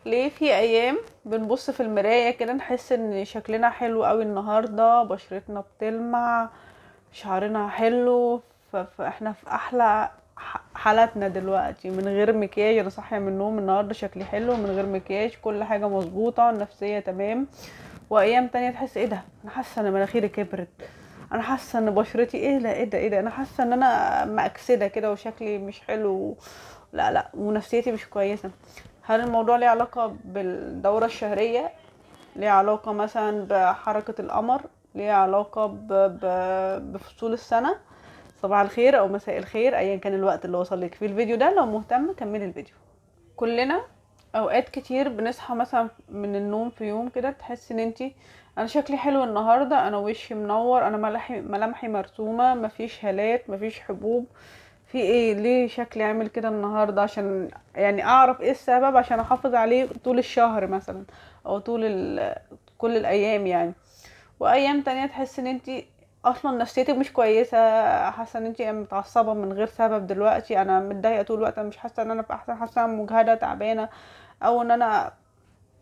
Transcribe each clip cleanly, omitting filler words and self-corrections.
ليه في ايام بنبص في المراية كده نحس ان شكلنا حلو قوي النهاردة، بشرتنا بتلمع، شعرنا حلو، فاحنا في احلى حالاتنا دلوقتي من غير مكياج. انا صاحية من النوم النهاردة شكلي حلو من غير مكياج، كل حاجة مظبوطة، النفسية تمام. وايام تانية تحس ايه ده، انا حاسة ان مناخيري كبرت، انا حاسة ان بشرتي ايه، لا ايه ده، ايه ده، انا حاسة ان انا مأكسدة كده وشكلي مش حلو، لا لا، ونفسيتي مش كويسة. هل الموضوع ليه علاقة بالدورة الشهرية؟ ليه علاقة مثلا بحركة القمر؟ ليه علاقة بفصول السنة؟ صباح الخير أو مساء الخير أيا كان الوقت اللي وصل لك فيه الفيديو ده. لو مهتم كملي الفيديو. كلنا أوقات كتير بنصحى مثلا من النوم في يوم كده تحس إن انتي أنا شكلي حلو النهاردة، أنا وشي منور، أنا ملامحي مرسومة، مفيش هالات، مفيش حبوب، في ايه، ليه شكلي عامل كده النهاردة؟ عشان اعرف ايه السبب عشان احافظ عليه طول الشهر مثلا او طول كل الايام. وايام تانية تحس ان انتي اصلا نفسيتك مش كويسة، حاسة ان انتي متعصبة من غير سبب دلوقتي، انا متضايقة طول الوقت، انا مش حاسة ان انا في احسن، حاسة ان انا مجهدة تعبانة، او ان انا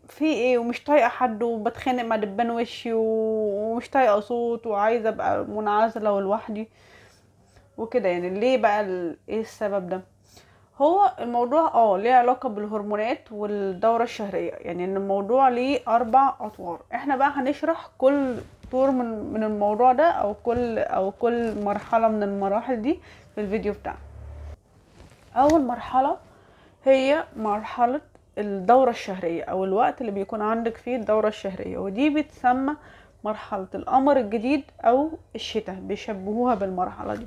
في ايه ومش طايقة حد وبتخانق مع دبان وشي ومش طايقة صوت وعايزة ابقى منعزلة ولوحدي وكده. ليه بقى ايه السبب ده؟ هو الموضوع ليه علاقة بالهرمونات والدورة الشهرية، يعني ان الموضوع ليه 4 اطوار. احنا بقى هنشرح كل طور من الموضوع ده او كل مرحلة من المراحل دي في الفيديو بتاعنا. اول مرحلة هي مرحلة الدورة الشهرية او الوقت اللي بيكون عندك فيه الدورة الشهرية، ودي بتسمى مرحلة القمر الجديد او الشتاء، بيشبهوها بالمرحلة دي.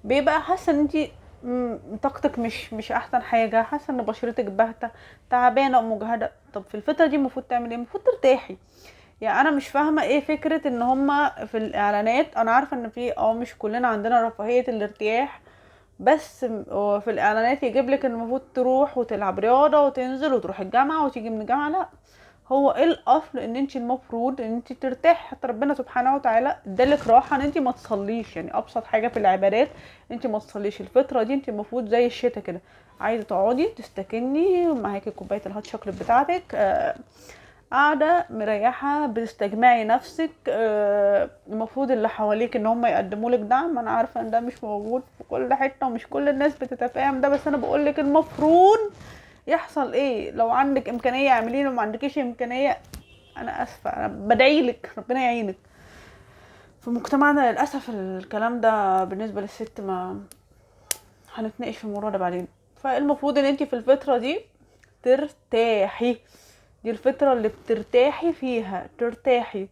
بيبقى حاسة ان انتي طاقتك مش احسن حاجة، حاسة ان بشرتك باهتة، تعبانة ومجهدة. طب في الفترة دي المفروض تعمل ايه؟ المفروض ترتاحي. انا مش فاهمة ايه فكرة ان هما في الاعلانات، انا عارفة ان في مش كلنا عندنا رفاهية الارتياح، بس هو في الاعلانات يجيب لك ان المفروض تروح وتلعب رياضة وتنزل وتروح الجامعة وتيجي من الجامعة. لا، هو ايه الاصل؟ ان انت المفروض ان انت ترتاحي. حتى ربنا سبحانه وتعالى ادالك راحة ان انت ما تصليش، ابسط حاجة في العبادات انت ما تصليش الفترة دي. انت المفروض زي الشتاء كده عايزة تقعدي تستكني ومعاكي كوباية الهوت شوكليت بتاعتك، قاعدة مريحة بتستجمعي نفسك. المفروض اللي حواليك ان هم يقدموا لك دعم. انا عارفة ان ده مش موجود في كل حتة ومش كل الناس بتتفاهم ده، بس انا بقول لك المفروض يحصل ايه. لو عندك امكانية اعمليه، لو ما عندكيش امكانية انا اسفة، انا بدعي لك ربنا يعينك. في مجتمعنا للاسف الكلام ده بالنسبة للست ما هنتناقش في الموضوع ده بعدين. فالمفروض ان انتي في الفترة دي ترتاحي، دي الفترة اللي بترتاحي فيها، ترتاحي.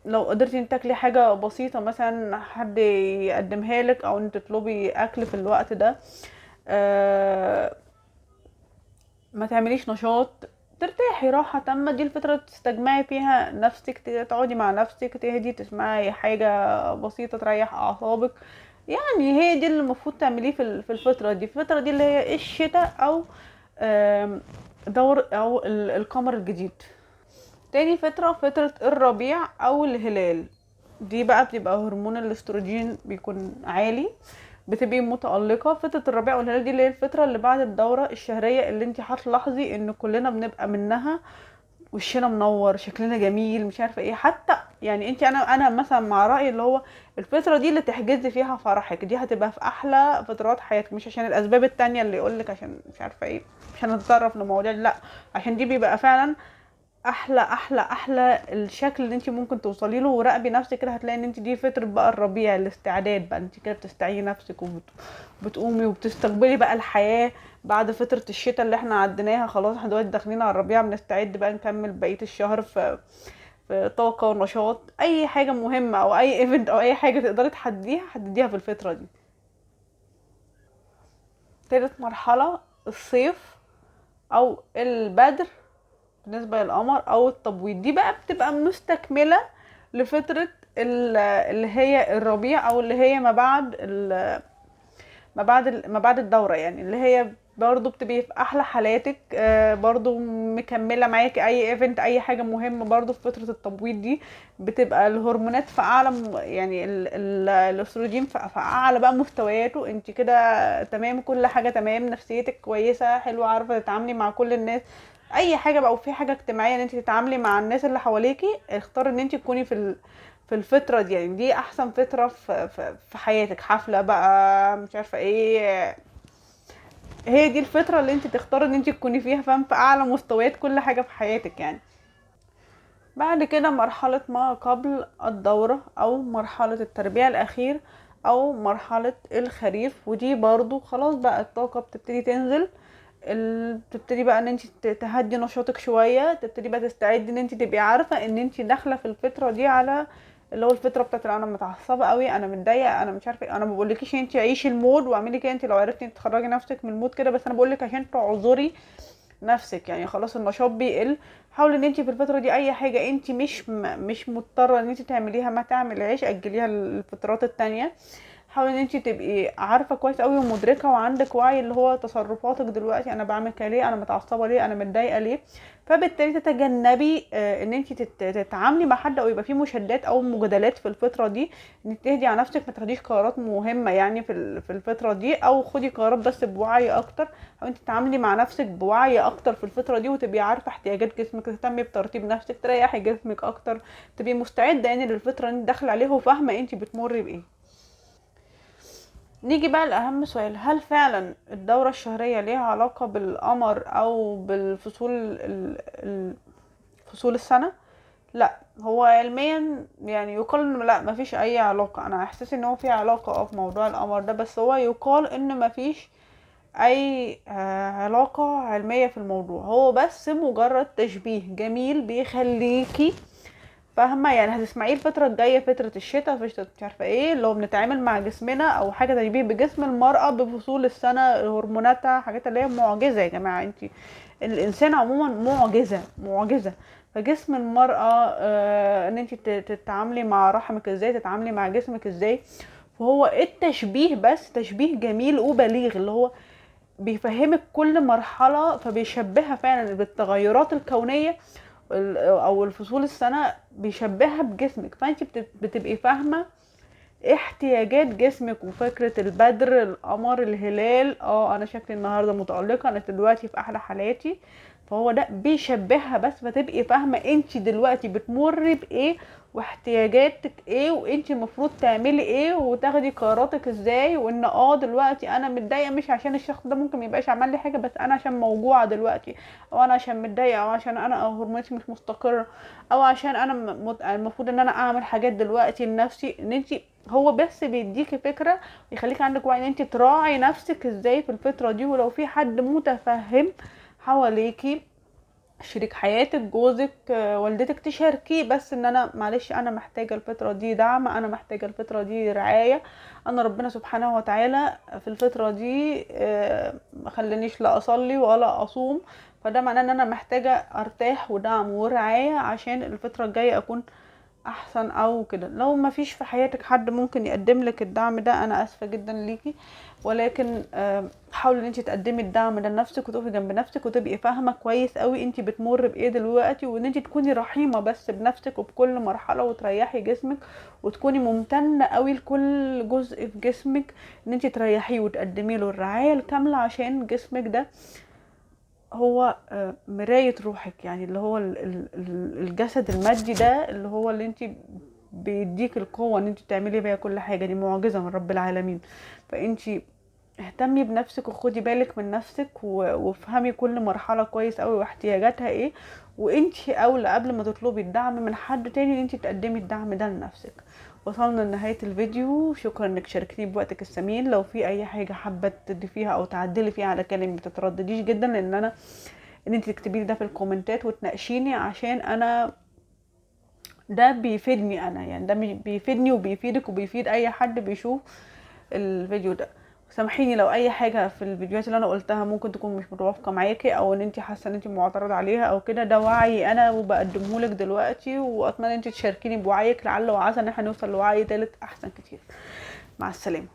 لو قدرتي ان تاكلي حاجة بسيطة مثلا حد يقدمها لك، او ان تطلبي اكل في الوقت ده، ما تعمليش نشاط، ترتاحي راحة تامة. دي الفترة تستجمعي فيها نفسك، تقعدي مع نفسك، تهدي، تسمعي حاجة بسيطة تريح أعصابك. هي دي اللي المفروض تعمليه في الفترة دي. الفترة دي اللي هي الشتاء أو، دور أو القمر الجديد. تاني فترة فترة الربيع أو الهلال، دي بقى بتبقى هرمون الاستروجين بيكون عالي، بتبقي متألقة. فترة الربيع والهلال دي اللي هي الفترة اللي بعد الدورة الشهرية، اللي انتي هتلاحظي ان كلنا بنبقى منها وشنا منور، شكلنا جميل، مش عارفة ايه. حتى يعني انتي، انا مثلا مع رأيي اللي هو الفترة دي اللي تحجزي فيها فرحك، دي هتبقى في احلى فترات حياتك، مش عشان الاسباب التانية اللي يقولك عشان مش عارفة ايه، مش هنتطرف لمواضيع، لا، عشان دي بيبقى فعلا احلى احلى احلى الشكل اللي انتي ممكن توصلي له. وراقبي نفسك كده، هتلاقي ان انتي دي فترة بقى الربيع، الاستعداد بقى، انتي كده بتستعيدي نفسك وبتقومي وبتستقبلي بقى الحياة بعد فترة الشتاء اللي احنا عديناها. خلاص احنا دلوقتي داخلين على الربيع، بنستعد بقى نكمل بقية الشهر في طاقة ونشاط. اي حاجة مهمة او اي ايفنت او اي حاجة تقدري تحدديها حدديها في الفترة دي. تالت مرحلة الصيف او البدر بالنسبة للقمر او التبويض، دي بقى بتبقى مستكملة لفترة اللي هي الربيع او اللي هي ما بعد ما بعد الدورة، يعني اللي هي برضو بتبقي في احلى حالاتك، برضو مكملة معاكي اي event، اي حاجة مهمة. برضو في فترة التبويض دي بتبقى الهرمونات في اعلى يعني الاستروجين في اعلى بقى مستوياته. انت كده تمام، كل حاجة تمام، نفسيتك كويسة حلوة، عارفه تتعاملي مع كل الناس، اي حاجة بقى. وفي حاجة اجتماعية ان انت تتعاملي مع الناس اللي حواليكي، اختاري ان انت تكوني في الفترة دي، يعني دي احسن فترة في حياتك. حفلة بقى مش عارفه ايه، هي دي الفترة اللي انت تختاري ان انت تكوني فيها، فاهم، في اعلى مستويات كل حاجة في حياتك يعني. بعد كده مرحلة ما قبل الدورة او مرحلة التربيع الاخير او مرحلة الخريف، ودي برضو خلاص بقى الطاقة بتبتدي تنزل، بتبتدي بقى ان انت تهدي نشاطك شوية، تبتدي بقى تستعدي ان انت تبقي عارفة ان انت داخلة في الفترة دي على اللي هو الفترة بتاعت انا متعصبة قوي، انا متضايقة، انا مش عارفة ايه. انا ما بقولكيش انت عيشي ال mood واعملي كده، انت لو عرفتي انت تخرجي نفسك من ال mood كده، بس انا بقولك عشان تعذري نفسك يعني. خلاص النشاط بيقل، حاولي ان انت في الفترة دي اي حاجة انت مش مضطرة ان انت تعمليها ما تعمليهاش، اجليها للفترات التانية. حاولي ان انت تبقي عارفة كويس قوي ومدركة وعندك وعي اللي هو تصرفاتك دلوقتي، انا بعمل كده ليه، انا متعصبة ليه، انا متضايقة ليه. فبالتالي تتجنبي ان انت تتعاملي مع حد او يبقى في مشادات او مجادلات في الفترة دي، ان تهدي على نفسك، ما تاخديش قرارات مهمة يعني في الفترة دي، او خدي قرارات بس بوعي اكتر، او انت تتعاملي مع نفسك بوعي اكتر في الفترة دي، وتبقي عارفة احتياجات جسمك، تهتمي بترطيب نفسك، تريحي جسمك اكتر، تبقي مستعدة يعني للفترة اللي انت داخلة عليها وفاهمة انت بتمري بايه. نيجي بقى لأهم سؤال، هل فعلا الدورة الشهرية ليها علاقة بالقمر أو بالفصول فصول السنة؟ لا، هو علميا يعني يقال إن لا، مفيش أي علاقة. أنا إحساسي إن هو في علاقة في موضوع القمر ده، بس هو يقال إن مفيش أي علاقة علمية في الموضوع، هو بس مجرد تشبيه جميل بيخليكي فاهمة. يعني هتسمعيه الفترة الجاية، فترة الشتاء، فترة مش عارفة ايه، اللي هو بنتعامل مع جسمنا او حاجة تشبيه بجسم المرأة بفصول السنة، هرموناتها، حاجات اللي هي معجزة يا جماعة. انتي الانسان عموما معجزة، معجزة. فجسم المرأة، ان انتي تتعاملي مع رحمك ازاي، تتعاملي مع جسمك ازاي. فهو التشبيه بس تشبيه جميل وبليغ، اللي هو بيفهمك كل مرحلة، فبيشبهها فعلا بالتغيرات الكونية او الفصول السنة، بيشبهها بجسمك. فانت بتبقي فاهمة احتياجات جسمك وفكرة البدر، القمر، الهلال، انا شكلي النهاردة متألقة، انا دلوقتي في احلى حالاتي. فهو ده بيشبهها بس، فتبقي فاهمة انت دلوقتي بتمري بايه واحتياجاتك ايه، وانت المفروض تعملي ايه، وتاخدي قراراتك ازاي، وان دلوقتي انا متضايقة مش عشان الشخص ده ممكن ميبقاش عمل لي حاجة، بس انا عشان موجوعة دلوقتي، او انا عشان متضايقة، او عشان انا هرموناتي مش مستقرة، او عشان انا المفروض ان انا اعمل حاجات دلوقتي لنفسي. ان انت هو بس بيديكي فكرة ويخليك عندك وعي ان انت تراعي نفسك ازاي في الفترة دي. ولو في حد متفهم حواليكي، شريك حياتك، جوزك، والدتك، تشاركيه بس ان انا معلش انا محتاجة الفترة دي دعم، انا محتاجة الفترة دي رعاية، انا ربنا سبحانه وتعالى في الفترة دي، ما خلانيش لا اصلي ولا اصوم، فده معناه ان انا محتاجة ارتاح ودعم ورعاية عشان الفترة الجاية اكون احسن او كده. لو ما فيش في حياتك حد ممكن يقدم لك الدعم ده، انا اسفة جدا ليكي، ولكن حاولي ان انت تقدمي الدعم ده لنفسك وتقفي جنب نفسك وتبقي فاهمة كويس قوي انت بتمر بايه دلوقتي، وان انت تكوني رحيمة بس بنفسك وبكل مرحلة، وتريحي جسمك وتكوني ممتنة قوي لكل جزء في جسمك ان انت تريحيه وتقدمي له الرعاية الكاملة، عشان جسمك ده هو مراية روحك، يعني اللي هو الجسد المادي ده اللي هو اللي انت بيديك القوة ان انت تعملي بيها كل حاجة، دي معجزة من رب العالمين. فانت اهتمي بنفسك وخدي بالك من نفسك وافهمي كل مرحلة كويس قوي واحتياجاتها ايه، وانت اولى قبل ما تطلبي الدعم من حد تاني ان انت تقدمي الدعم ده لنفسك. وصلنا لنهاية الفيديو، شكرا انك شاركتني بوقتك الثمين. لو في اي حاجة حابة تضيفيها او تعدلي فيها على كلامي ما تتردديش جدا ان انت تكتبي لي ده في الكومنتات وتناقشيني، عشان انا ده بيفيدني انا، يعني ده بيفيدني وبيفيدك وبيفيد اي حد بيشوف الفيديو ده. سامحيني لو اي حاجة في الفيديوهات اللي انا قلتها ممكن تكون مش متوافقة معاكي، او ان انت حاسه ان انت معترضة عليها او كده، ده وعي انا وبقدمه لك دلوقتي، واتمنى ان انت تشاركيني بوعيك لعل وعسى ان احنا نوصل لوعي تالت احسن كتير. مع السلامة.